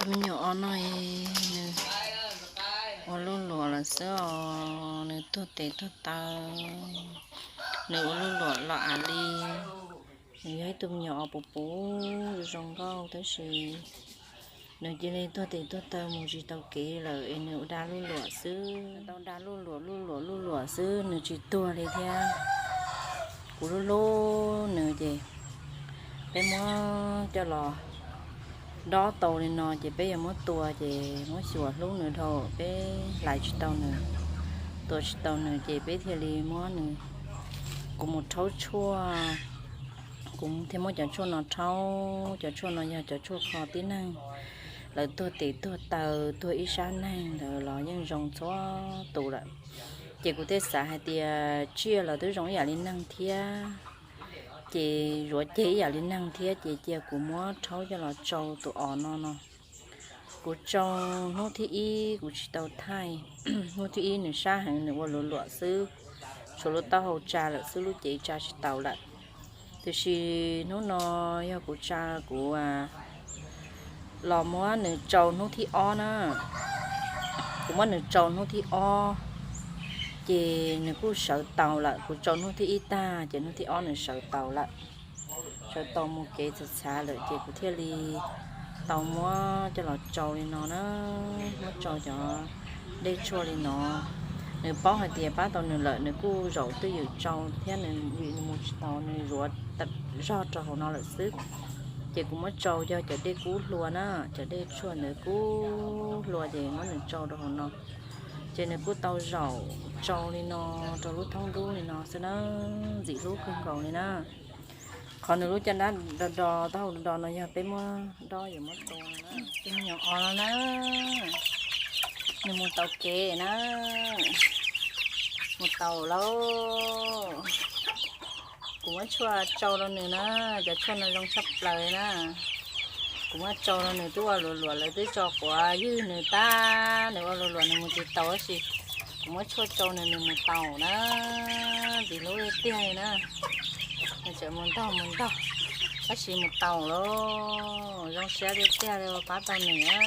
Me nyuam os no nws ua luj luam lawm xwb os, nws tuag tes tuag taw, nws ua luj luam los av li. Nws yog ib tug me nyuam os puv puv zoo nkauj tab sis nws cia li tuag tes tuag taw mus tsis tau kev lawm es nws ua da luj luam xwb. Tau da luj luam luj luam luj luam xwb nws tsis tuag li thiab. Kuv hlub hlub nws ces peb muab coj los dob tau li no ces peb yuav muab tua ces muab xyuas hlub nws dhau, peb hlais tsis tau nws, tua tsis tau nws ces peb thiaj li muab nws, kuv mus rhaub tshuaj, kuv thiaj muab cov tshuaj no rhaub. Cov tshuaj no yog cov tshuaj kho tib neeg lawv tuag tes tuag taw, tuag ib sab neeg ntawd los yeej zoo txhua tus lawm. Ces kuv thiaj xav hais tias tsiaj los twb zoo ib yam li neeg thiab, ces zuav ceg ib yam li neeg thiab ces cia kuv muab rhaub coj los tsau tus os no no. Kuv tsau hnub thib ib kuv tsis tau thaij, hnub thib ib nws sab heev nws ua luam luam xwb, tshuav lub taub hau tsa lawm xwb lub cev tsa tsis taus lawm. Tiam sis hnub no yog kuv tsa, kuv los muab nws tsau hnub thib ob na. Kuv muab nws tsau hnub thib ob ces nws kuj sawv taus lawm. Kuv tsau hnub thib ib tag ces hnub thib ob nws sawv taus lawm. Sawv taus mus kev txhav txhav lawm ces kuv thiaj li tau muab coj los tsau li no na, muab tsau cov dej tshuaj li no. Nws paub hais tias pab tau nws lawm nws kuj zaum twj ywm tsau thiab, nws vim nws mus tsis tau nws zuav zog rau hauv no lawm xwb. Ces kuv muab tsau yog cov dej kub hlua na, cov dej tshuaj ntawd kub hlua ces muab nws tsau rau hauv no. Ces nws kuj tau zaum tsau li no rau lub thoob dub li no xwb na, ntxim hlub kawg nkaus li na. Qhov nws lub caj dab do do taub hau do do no yog peb muab dob yuav muab tua na. Tus me nyuam os no na, nws mus taus kev na, mus taus lauj. Kuv muab tshuaj tsau rau nws na, cov tshuaj no zoo tshaj plaws na. Kuv muab tsau rau nws twb ua luam luam lawv twb tso quav ywg nws tag, nws ua luam luam nws mus tsis taus tab sis kuv muab tshuaj tsau nws nws mus taus na, ntxim hlub tiag tiag li na. Nws tseem mus ntog mus ntog tab sis mus taus lauj, zoo siab tiag tiag li pab tau nws na.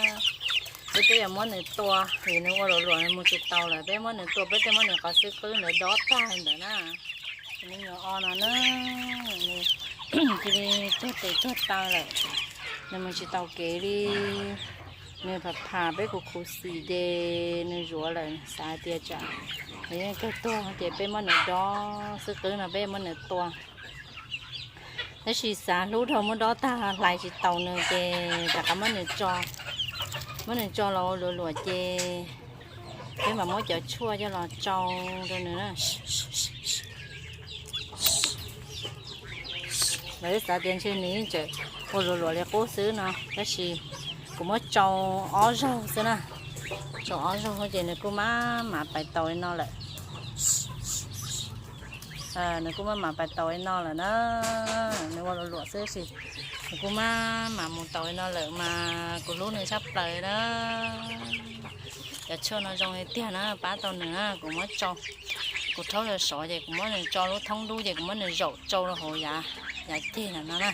Peb twb yuav muab nws tua vim nws ua luam luam nws mus tsis taus lawm, peb muab nws tua peb thiaj muab nws qhov xwb qwb ntawd dob tag li ntawd na. Tus me nyuam os no na, nws cia li tuag tes tuag taw lawm, nws mus tsis taus kev li. Nws pham pham peb kuv khuv xim ces nws zuav lawm, xav hais tias tsam nws yeej kawg tuag ces peb muab nws dob xwb qwb no peb muab nws tua. Tab sis xav hlub dhau muab dob tag hlais tsis taus nws ces rov qab muab nws tso, muab nws tso los ua luam luam ces peb mam muab cov tshuaj coj los tsau rau nws na. Lawv xav tias ntshe nws yeej tseem ua luam luam li qub xwb no, tab sis kuv muab tsau ob zaug xwb na. Tsau ob zaug ces nws kuj maj mam pais taus li no lawm. Nws kuj maj mam pais taus li no lawm na. Nws ua luam luam xwb tab sis nws kuj maj mam mus taus li no lawm mas kuv hlub nws tshaj plaws na. Cov tshuaj no zoo li tiag na, pab tau nws na, kuv muab tsau, kuv rhaub sov sov ces kuv muab nws tso lub thoob dub ces kuv muab nws zaum tsau rau hauv yav, yav ceg no na.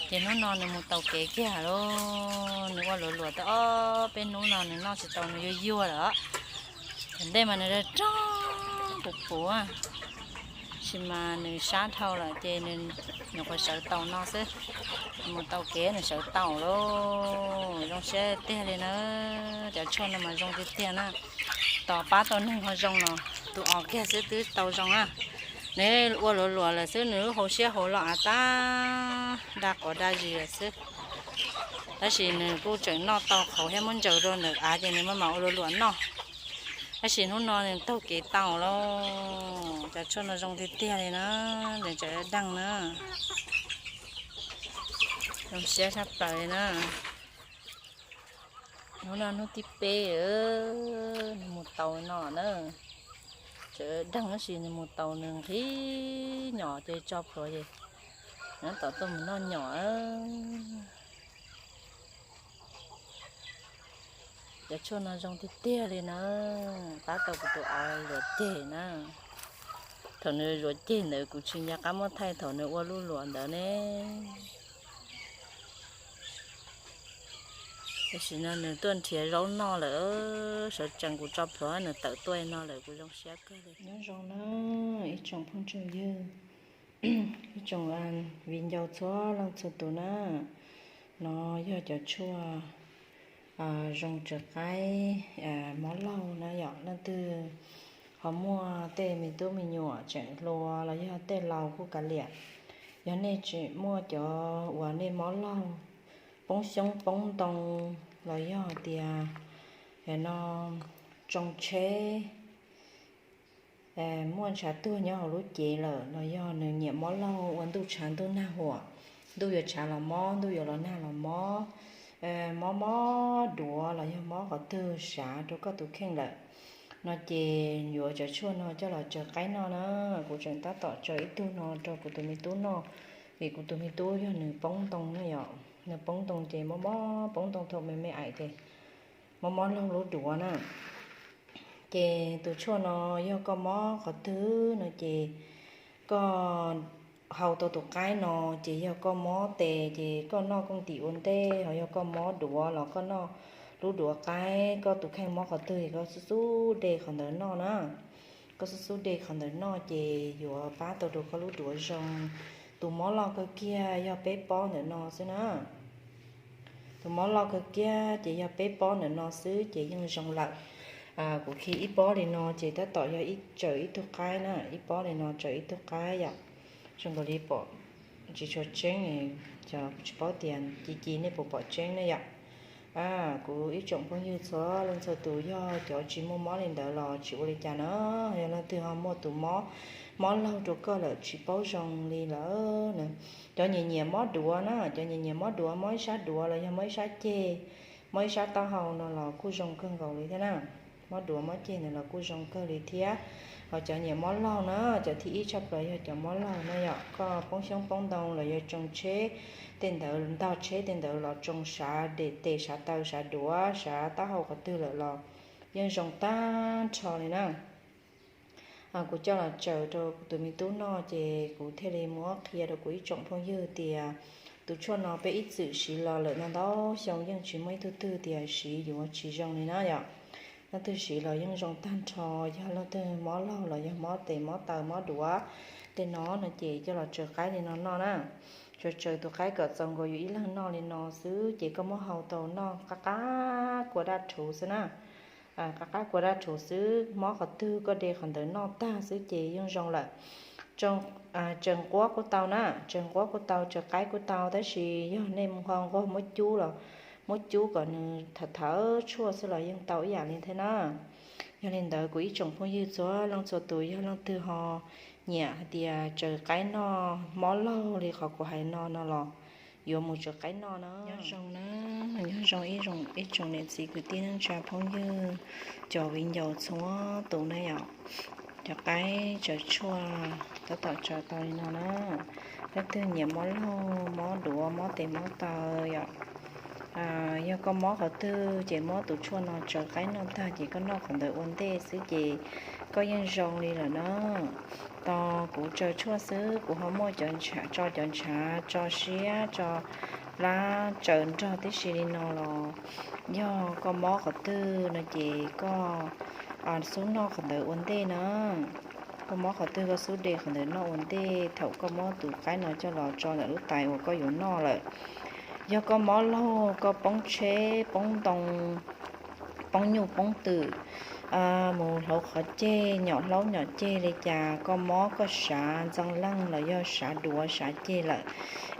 Ces hnub no nws mus taus kev kiag lauj, nws ua luam luam tau ob peb hnub no nws noj tsis tau nws yuag yuag lawm. Thaum ntej mas nws rog rog puv puv, tab sis mas nws sab dhau lawm ces nws nyuam qhuav sawv taus no xwb. Nws mus taus kev nws sawv taus lauj, zoo siab tiag li na. Cov tshuaj no mas zoo tiag tiag na. Tos pab tau neeg ho zoo los tus os kiag xwb twb tau zoo na. Nws ua luam luam lawm xwb, nws lub hauv siab hauv los av tag da quav da zis lawm xwb. Tab sis nws kuj tseem noj tau qhauv thiab muab ntsaws rau ntawm av ces nws maj mam ua luam luam noj. Tab sis hnub no nws taug kev tau lauj. Cov tshuaj no zoo tiag tiag li na, nws tseem deeg na. Zoo siab tshaj plaws li na. Hnub no hnub thib peb nws mus taus no na. Tseem deeg tab sis nws mus taus nws nqhis nyom ces tso plhuav ces nws tom tuaj mus noj nyom. Cov tshuaj no zoo tiag tiag li na, pab tau kuv tus av zuav ceg na. Thaum nws zuav ceg ntawd kuv tsis nco qab muab thaij thaum nws ua luj luam ntawd ne. Tam sim no nws tuaj nrhiav zaub noj lawm, sawv tsees kuv tso plhuav nws tawm tuaj no lawm, kuv zoo siab kawg li. Nyob zoo na ib tsoom phooj tsoom ywg, ib tsoom viv ncaus txhua leej txhua tus na. No yog cov tshuaj zoo tsaws qaib mob laug na yom. Leej twg ho muaj tej me tub me nyuam tseem hluas los yog tej laus kuj kav liam, yog nej tseem muaj cov uas nej mob laug, poob xyoob poob ntoo, los yog tias no tsoo tsheb, muaj ntshav tuag nyob hauv lub cev lawm, los yog nws nyiam mob laug ua ntuj tshav ntuj nag huam, ntuj yuav tshav los mob, ntuj yuav los nag los mob, mob mob duav los yog mob qhov twg sav rau koj tus kheej lawm no ces yuav cov tshuaj no coj los tsaws qaib noj na. Kuv tseem tab tom tsaws ib tug no rau kuv tus me tub noj, vim kuv tus me tub yog nws poob ntoo na yom, nws poob ntoo ces mob mob poob ntoo thaum me me aim ces mob mob laug lub duav na. Ces tus tshuaj no yog koj mob qhov twg no ces koj hau tau tus qaib no, ces yog koj mob tes ces koj noj kooj tis ua ntej, ho yog koj mob duav los koj noj lub duav qaib, koj tus kheej mob qhov twg koj xub xub de qhov ntawd noj na. Koj xub xub de qhov ntawd noj ces yuav pab tau rau koj lub duav zoo. Tus mob loj kawg kiag yog peb pob ntawm no xwb na. Tus mob loj kawg kiag ces yog peb pob ntawm no xwb ces yeej zoo lawm. Kuv khi ib pob li no ces tab tom yog ib tsaws ib tug qaib na, ib pob li no tsaws ib tug qaib yom. Zoo nkaus li pom tsis tshua tseeb, tsis paub tias ci ci nej puas pom tseeb ne yom. Kuv ib tsoom phooj ywg txhua leej txhua tus yog cov tsis muaj mob li ntawd los tsis ua li cas na. Yog leej twg ho muaj tus mob, mob laug rau koj lawm tsis paub zoo li lawm na. Cov nyiam nyiam mob duav na, cov nyiam nyiam mob duav, mob ib sab duav los yog mob ib sab ceg, mob ib sab taub hau no los kuj zoo kawg nkaus li thiab na. Mob duav mob ceg ntawd los kuj zoo kawg li thiab. Ho cov nyiam mob laug na, cov thib ib tshaj plaws yog cov mob laug na yom, koj poob xyoob poob ntoo los yog tsoo tsheb, tej ntawd ntog tsheb tej ntawd los tsoo sav tes sav taw sav duav sav taub hau qhov twg lawm los yeej zoo tag nrho li na. Kuv coj los tsaws rau kuv tus me tub noj ces kuv thiaj li muab qhia rau kuv ib tsoom phooj ywg tias tus tshuaj no peb ib txwm siv los lawm no ntau xyoo yeej tsis muaj ib tug twg tias siv yuav tsis zoo li na yom. Leej twg siv los yeej zoo tag nrho, yog leej twg mob laug los yog mob tes mob taw mob duav tej no no ces coj los tsaws qaib li no noj na. Tsaws tsaws tus qaib kom txaus nkaus yus ib leeg noj li no xwb ces koj muab hau tau noj qab qab kua daj rhuv xwb na. Qab qab kua daj rhuv xwb, mob qhov twg koj de qhov ntawd noj tag xwb ces yeej zoo lawm. Tsaws nquab kuj tau na, tsaws nquab kuj tau, tsaws qaib kuj tau, tab sis yog nej nquag muab cub los muab cub kom nws thawv thawv tshuaj xwb los yeej tau ib yam li thiab na. Yog li ntawd kuv ib tsoom phooj ywg txhua leej txhua tus yog leej twg ho nyiam hais tias tsaws qaib noj mob laug li qhov kuv hais no no los yuav mus tsaws qaib noj na. Nyob zoo na, nyob zoo ib tsoom niam txiv kwv tij neej tsa phooj ywg, cov viv ncaus txhua tus na yom. Cov qaib tsaws tshuaj tab tom tsaws tau li no na. Leej twg nyiam mob laug mob duav mob tes mob taw yom, yog koj mob qhov twg ces muab tus tshuaj no tsaws qaib noj tag ces koj noj qhov ntawd ua ntej xwb ces koj yeej zoo li lawm na. Tos kuv tsaws tshuaj xwb kuv ho muaj cov ntshav, tso cov ntshav tso siab tso lab tsaws nrog tib si li no los yog koj mob qhov twg no ces koj xub noj qhov ntawd ua ntej na. Koj mob qhov twg koj xub de qhov ntawd noj ua ntej thaum koj muab tus qaib no coj los tso ntawm lub tais uas koj yuav noj lawm. Yog koj mob laug, koj poob tsheb poob ntoo, poob nyuj poob twm, mus hlauv qhov ceg, nyom hlaub nyom ceg li cas, koj mob koj sav ntxeev leej los yog sav duav sav ceg lawm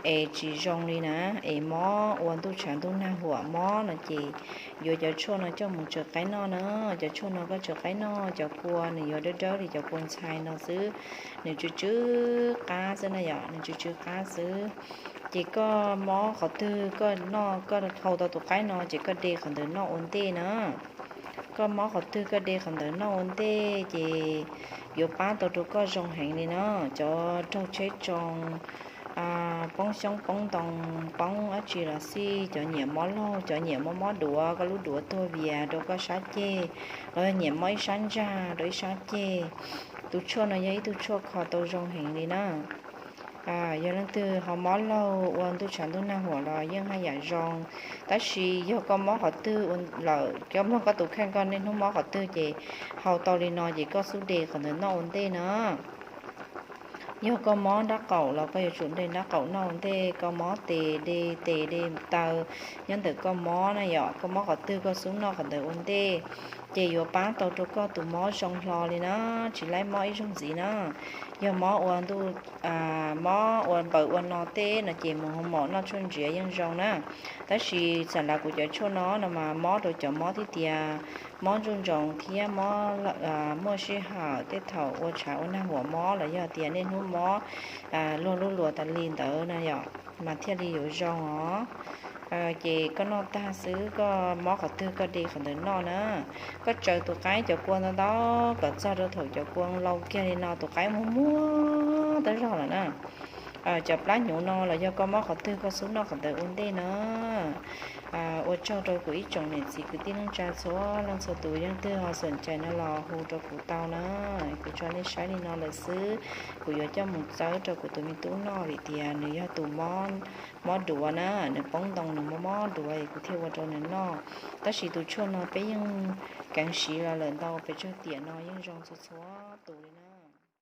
es tsis zoo li na, es mob ua ntuj tshav ntuj nag huam mob no ces yuav cov tshuaj no coj mus tsaws qaib noj na. Cov tshuaj no koj tsaws qaib noj, cov kua nws yuav dawb dawb li cov kua ntxhais no xwb, nws tsw tsw qab xwb na yom, nws tsw tsw qab xwb. Ces koj mob qhov twg koj noj, koj hau tau tus qaib no ces koj de qhov ntawd noj ua ntej na. Koj mob qhov twg koj de qhov ntawd noj ua ntej ces yuav pab tau rau koj zoo heev li na. Cov raug tsheb tsoo, poob xyoob poob ntoo, poob dab tsi los xij, cov nyiam mob laug, cov nyiam mob mob duav, koj lub duav tuag vias rau koj sab ceg, los yog nyiam mob ib sab ntsag rau ib sab ceg, tus tshuaj no yog ib tug tshuaj kho tau zoo heev li na. Yog leej twg ho mob laug ua ntuj tshav ntuj nag huam los yeej haj yam zoo, tab sis yog koj mob qhov twg lawm, cov mloog koj tus kheej koj niaj hnub mob qhov twg ces haus tau li no ces koj xub de qhov ntawd noj ua ntej na. Yog koj mob nrab qaum los koj yuav tsum de nrab qaum noj ua ntej, koj mob tes de tes de taw nyob ntawm koj mob na yom, koj mob qhov twg koj xub noj qhov ntawd ua ntej, ces yuav pab tau rau koj tus mob zoo hlo li na, tsis laib mob ib zaug ntxiv na. Yog mob ua ntuj mob ua npaws ua no tej no ces mus hoo maum noj tshuaj ntsiav yeej zoo na. Tab sis xam lav kuv cov tshuaj no no mas mob rau cov mob thiab tias mob ntsuj ntsoov thiab mob muaj sij hawm tej thaum ua tshav ua nag huam mob los yog tias niaj hnub mob luag lub luas tas li ntawd na yom, mas thiaj li yuav zoo os. Ces koj noj tag xwb koj mob qhov twg koj de qhov ntawd noj na. Koj tsaws tus qaib cov kua ntau ntau kom txog rau thaum cov kua laus kiag li no tus qaib muag muag tab zog lawm na. Cov plab hnyuv no los yog koj mob qhov twg koj xub noj qhov ntawd ua ntej na. Ua tsaug rau kuv ib tsoom niam txiv kwv tij neej tsa txhua leej txhua tus, yeej twg ho xom cais no los hu rau kuv tau na. Kuv tso nej saib li no lawm xwb, kuv yuav coj mus txawb rau kuv tus me tub noj vim tias nws yog tus mob duav na, nws poob ntoo nws mob mob duav es kuv thiaj ua rau nws noj. Tab sis tus tshuaj no peb yeej keev siv los lawm ntau pes tsawg tiam no yeej zoo txhua txhua tus li na.